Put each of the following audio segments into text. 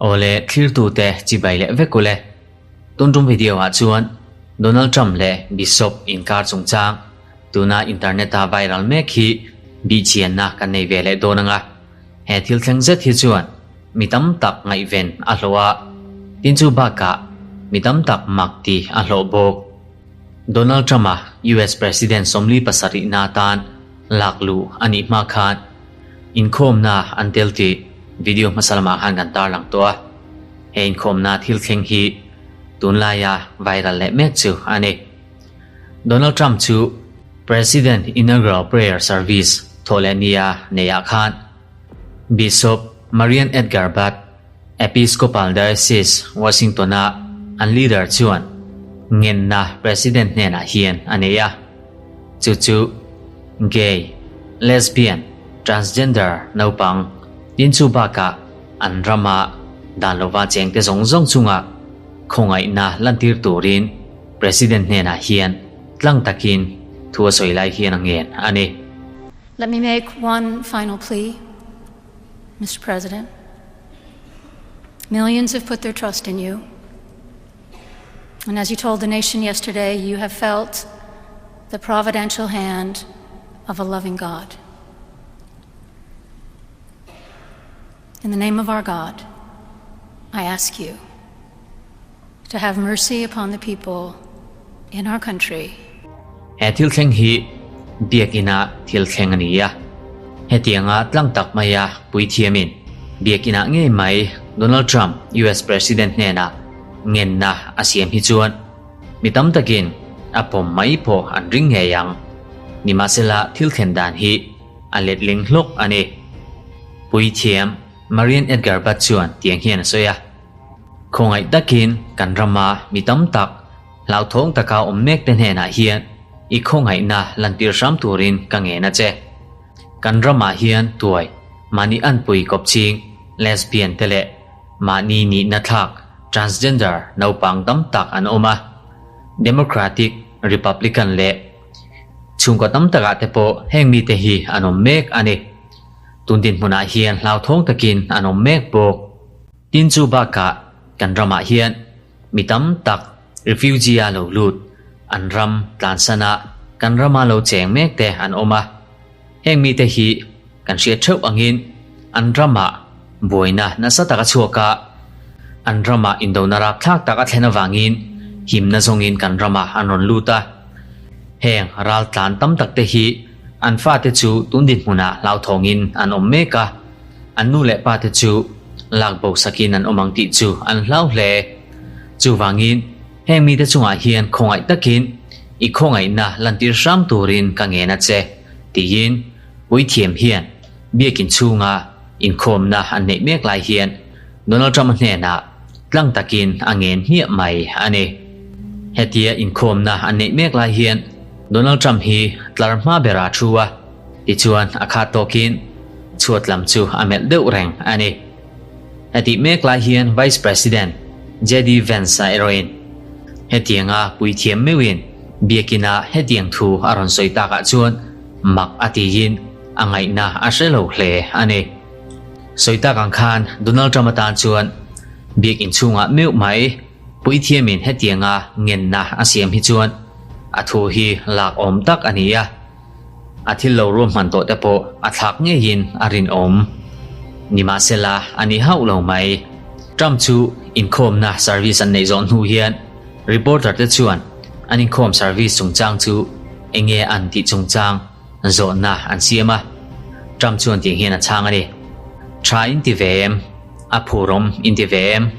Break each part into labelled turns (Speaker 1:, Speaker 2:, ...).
Speaker 1: Awle thlirtute chibai leh vek ule. Tun tum video ah chuan Donald Trump leh Bishop inkar chungchang tuna internet a viral mek hi bihchianna kan nei ve leh dawn anga he thil thleng zet hi chuan mi tam tak ngaihven a hlawh a, tin chu bakah mi tam tak mak tih a hlawh bawk. Donald Trump-a US President 47 na atan lak luh a nih hma khan inkhawmna an tel tih video hmasa lamah khan kan tarlang tawh a. He inkhawmna thil thleng hi tunlaia viral leh mek chu a ni. Donald Trump chu President Inaugural Prayer Service thawh leh nia neiah khan Bishop Marian Edgar Budd, Episcopal Diocese, Washington-a an leader chuan ngenna President hnenah hian a nei a. Chu chu gay, lesbian, transgender naupang tin chu bakah an rama dan lova chengte zawng zawng chunga khawngaihna lantir turin President hnenah hian tlang takin thu a sawi lai hian a ngen a ni.
Speaker 2: Let me make one final plea, Mr. President. Millions have put their trust in you. And as you told the nation yesterday, you have felt the providential hand of a loving God. In the name of our God, I ask you to have mercy upon the people in our country.
Speaker 1: He thil thleng hi Biakina thil thleng a ni a. Hetianga tlang tak maia puithiamin Biakinah ngei mai Donald Trump US President hnenah ngenna a siam hi chuan mi tam takin a pawm mai pawh an ring ngei ang. Nimahsela thil thlen dan hi a letling hlawk a ni. Puithiam Marian Edgar Budd chuan tiang hian a sawi a. Khawngaih takin kan rama mi tam tak hlauthawng taka awm mek te hnenah hian i khawngaihna lantir hram turin ka ngen a che. Kan ramah hian tuai mahni anpui kawp ching lesbian te leh mahni nihna thlak transgender naupang tam tak an awm a. Democratic, Republican leh chhungkaw tam takah te pawh heng mite hi an awm mek a ni. Tun dinhmunah hian hlauthawng takin an awm mek bawk. Tin chu bakah kan ramah hian mi tam tak refugee a lo lut, an ram tlansana kan rama lo cheng mek te an awm a. Heng mite hi kan hriat theuh angin an ramah buaina nasa tak a chhuak a, an ramah indona rapthlak tak a thlen avangin himna zawngin kan ramah an rawn lut a. Heng ral tlan tam tak te hi an fate chu tun dinhmunah hlauthawngin an awm mek a. An nu leh pa te chu lak bo sakin an awm ang tih chu an hlau hle. Chuvangin, heng mite chungah hian khawngaih takin i khawngaihna lantir hram turin ka ngen a che, tiin Puithiam hian biakin chhunga inkhawmna an neih mek lai hian Donald Trump-a hnenah tlang takin a ngen hmiah mai a ni. Hetia inkhawmna an neih mek lai hian Donald Trump hi tlar hma bera thu a. Tichuan a khat tawkin chhuat lam chu a melh deuh reng a ni. Hetih mek lai hian Vice President JD Vance-a erawhin hetianga puithiam meuhin biakina hetiang thu a rawn sawi takah chuan mak a tiin a ngaihna a hre lo hle a ni. Sawi tak ang khan Donald Trump atan chuan biakin chhungah meuh mai puithiamin hetianga ngenna a siam hi chuan a thu hi lak awm tak a ni a. A thil lo ruahman tawh te pawh a thlak ngeiin a rinawm. Nimahsela, a ni hauh lo mai. Trump chu inkhawmna service an neih zawh hnu hian reporter te chuan an inkhawm service chungchang chu enge an tih chungchang zawhna an siam a. Trump chuan tiang hian a chhang a ni. Tha in ti ve em? A phurawm in ti ve em?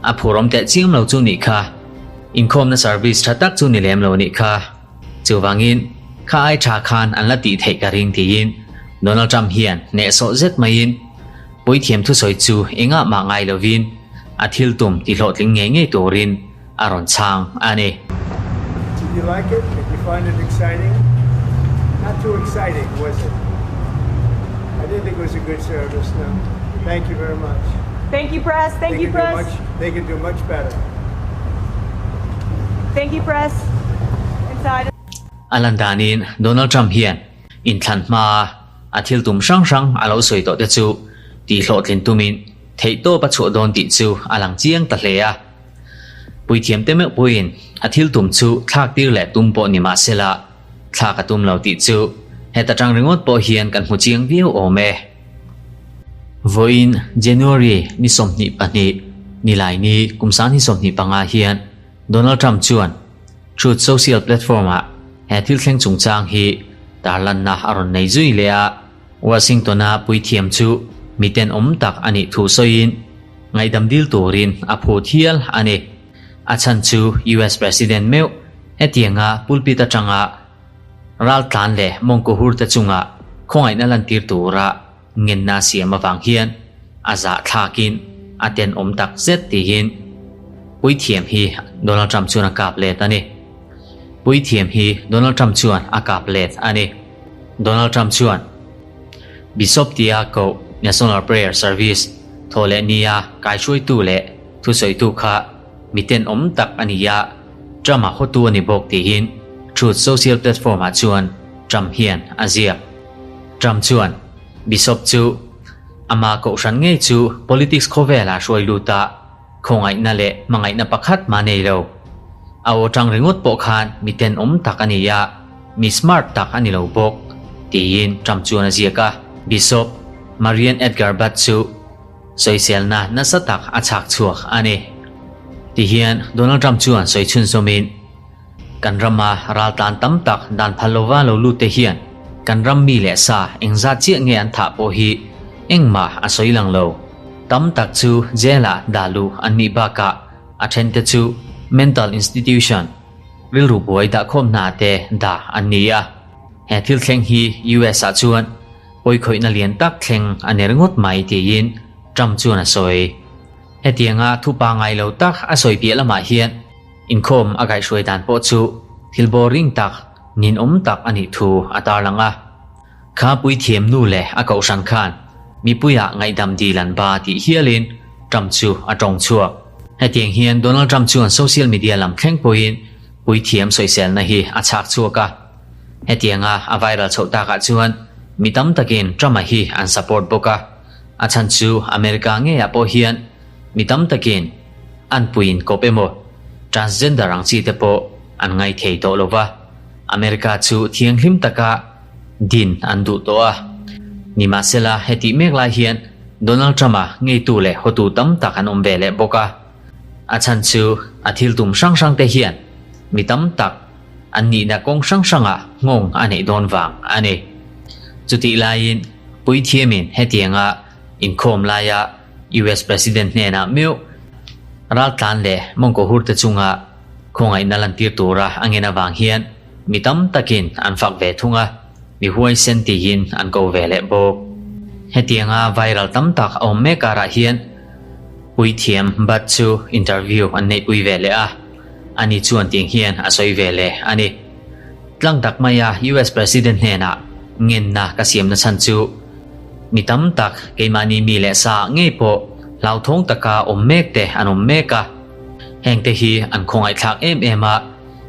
Speaker 1: A phurawm teh chiam lo chu nih kha. Inkhawmna service tha tak chu ni lem lo nih kha. Chuvangin, kha ai tha khan an la tih theih ka ring tiin Donald Trump hian hnehsawh zet maiin puithiam thusawi chu engah mah ngai lovin a thil tum tihlawhtling ngei ngei turin a rawn chhang a ni.
Speaker 3: Did you like it? Did you find it exciting? Not too exciting, was it? I didn't think it was a good service, no. Thank you very much.
Speaker 4: Thank you, press. Thank
Speaker 3: They
Speaker 4: you,
Speaker 3: could do
Speaker 4: press.
Speaker 3: much, they could do much better.
Speaker 4: Thank you, press. Inside.
Speaker 1: A lan danin Donald Trump hian inthlan hmaa A thil tum hrang hrang a lo sawi tawh te chu tihhlawhtlin tumin theihtawp a chhuah dawn tih chu a lang chiang ta hle a. Puithiam te meuh pawhin a thil tum chu thlak tir leh tum pawh ni mah sela, thlak a tum lo tih chu heta tang ringawt pawh hian kan hmu chiang viau awm e. Vawiin January ni 22 Nilaini kum 2025 hian Donald Trump chuan Truth Social platform-ah he thil thleng chungchang hi tarlanna a rawn nei zui leh a. Washington-a puithiam chu miten awm tak a nih thu sawiin ngaihdam dil turin a phut hial a ni. A chhan chu US President meuh hetianga pulpit atanga raltlan leh mawngkaw hurte chunga khawngaihna lantir tura ngenna siam avang hian a zahthlakin a tenawm tak zet tiin puithiam hi Donald Trump chuan a kap let a ni. Puithiam hi Donald Trump chuan a kap let a ni. Donald Trump chuan Bishop tia koh National Prayer Service thaw leh nia kaihruaitu leh thusawitu kha mi tenawm tak a ni a, Trump-a hawtu a ni bawk tiin Truth Social platform-ah chuan Trump hian a ziak. Trump chuan Bishop chu ama kohhran ngei chu politics khawvelah hruai lut a, khawngaihna leh hmangaihna pakhat mah nei lo. A aw tang ringawt pawh khan mi tenawm tak a ni a, mi smart tak a ni lo bawk, tiin Trump chuan a ziak a. Bishop Marian Edgar Budd chu sawiselna nasa tak a chhak chhuak a ni. Tihian Donald Trump chuan sawi chhunzawmin, Kan rama raltlan tam tak dan phal lova lo lut te hian kan ram mi leh sa engzat chiah nge an thah pawh hi engmah a sawi lang lo. Tam tak chu jail ah dah luh an nih bakah a then te chu mental institution, rilru buai dahkhawm hna te dah an ni a. He thil thleng hi US ah chuan pawikhawihna lian tak thleng a ni ringawt mai tiin Trump chuan a sawi. Hetianga thu pangngai lo tak a sawi piah lamah hian Inkhawm a kaihhruai dan pawh chu thil boring tak, ninawm tak a nih thu a tarlang a. Kha puithiam nu leh a kohhran khan mipuiah ngaihdam dil an ba tih hialin Trump chu a tawng chhuak. Hetiang hian Donald Trump chuan social media lam thleng pawhin puithiam sawiselna hi a chhak chhuak a. Hetianga a viral chhoh takah chuan mi tam takin Trump-a hi an support bawk a. A chhan chu America ngeiah pawh hian mi tam takin an puiin kawp emaw transgender ang chi te pawh an ngai thei tawh lo va, America chu thianghlim taka din an duh tawh a. Nimahsela hetih mek lai hian Donald Trump-a ngeitu leh hotu tam tak an awm ve leh bawk a. A chhan chu a thil tum hrang hrang te hian mi tam tak an nihna kawng hrang hrangah nghawng a neih dawn vang a ni. Chutih laiin puithiamin hetianga inkhawm laia US President hnenah meuh raltlan leh mawngkaw hurte chunga khawngaihna lantir tura a ngen avang hian mi tam takin an fak ve thung a, mi huaisen tihin an ko ve leh bawk. Hetianga viral tam tak a awm mek karah hian puithiam Bhatt chu interview an neihpui ve leh a, ani chuan tiang hian a sawi ve leh a ni. Tlang tak maia US President hnenah ngenna ka siamna chhan chu, Mi tam tak keimahni mi leh sa ngei pawh hlauthawng taka awm mek te an awm mek a. Heng te hi an khawngaihthlak em em a,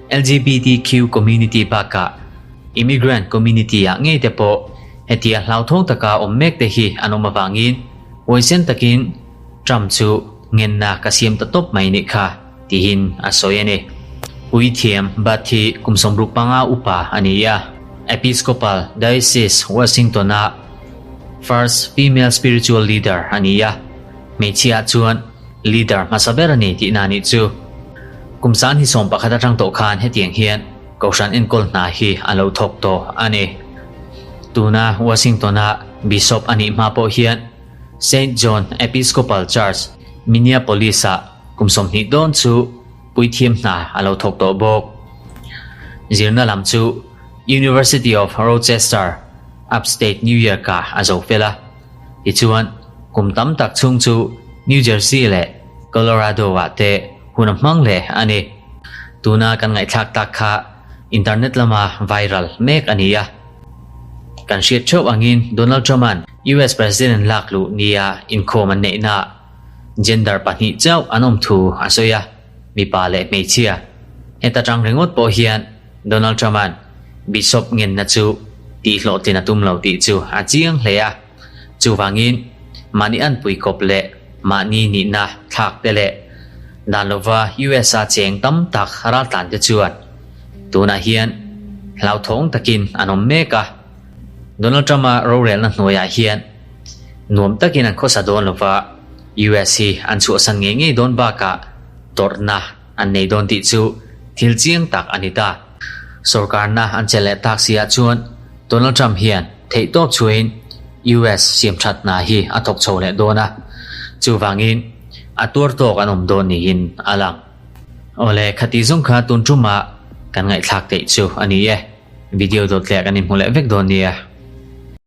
Speaker 1: LGBTQ community bakah immigrant community ah ngei te pawh hetia hlauthawng taka awm mek te hi an awm avangin huaisen takin Trump chu ngenna ka siam ta tawp mai nih kha tiin a sawi a ni. Puithiam Budd hi kum 65 upa a ni a, Episcopal Diocese Washington-a First Female Spiritual Leader a ni a, hmeichhia chuan leader hmasa ber a ni tihna a nih chu. Kum 2011 atang tawh khan hetiang hian kohhran enkawl hna hi a lo thawk tawh a ni. Tuna Washington-a Bishop a nih hma pawh hian Saint John Episcopal Church, Minneapolis-ah kum 20 dawn chu puithiam hna a lo thawk tawh bawk. Zirna lam chu University of Rochester, Upstate New York-ah a zo fel a. Tichuan, kum tam tak chhung chu New Jersey leh Colorado-ah te hun a hmang leh a ni. Tuna kan ngaihthlak tak kha internet lama viral mek a ni a. Kan hriat theuh angin Donald Trump-a'n US President lak luh nia inkhawm an neihnaah gender pahnih chauh an awm thu a sawi a, mipa leh hmeichhia. Heta tang ringawt pawh hian Donald Trump-a'n Bishop ngenna chu tihhlawhtlin a tum lo tih chu a chiang hle a. Chuvangin, mahni anpui kawp leh mahni nihna thlak te leh dan lova US-a cheng tam tak raltlan te chuan tunah hian hlauthawng takin an awm mek a. Donald Trump-a rorelna hnuaiah hian nuam takin an khawsa dawn lova US hi an chhuahsan ngei ngei dawn bakah tawrhna an nei dawn tih chu thil chiang tak a ni ta. Sorkarna an che leh tak si ah chuan Donald Trump hian theihtawp chhuahin US siamthat hna hi a thawk chho leh dawn a, chuvangin a tuar tawk an awm dawn niin a lang. Awle, khati zawng kha tun tumah kan ngaihthlak theih chu a ni e. Video dawt leh kan inhmu leh vek dawn nia.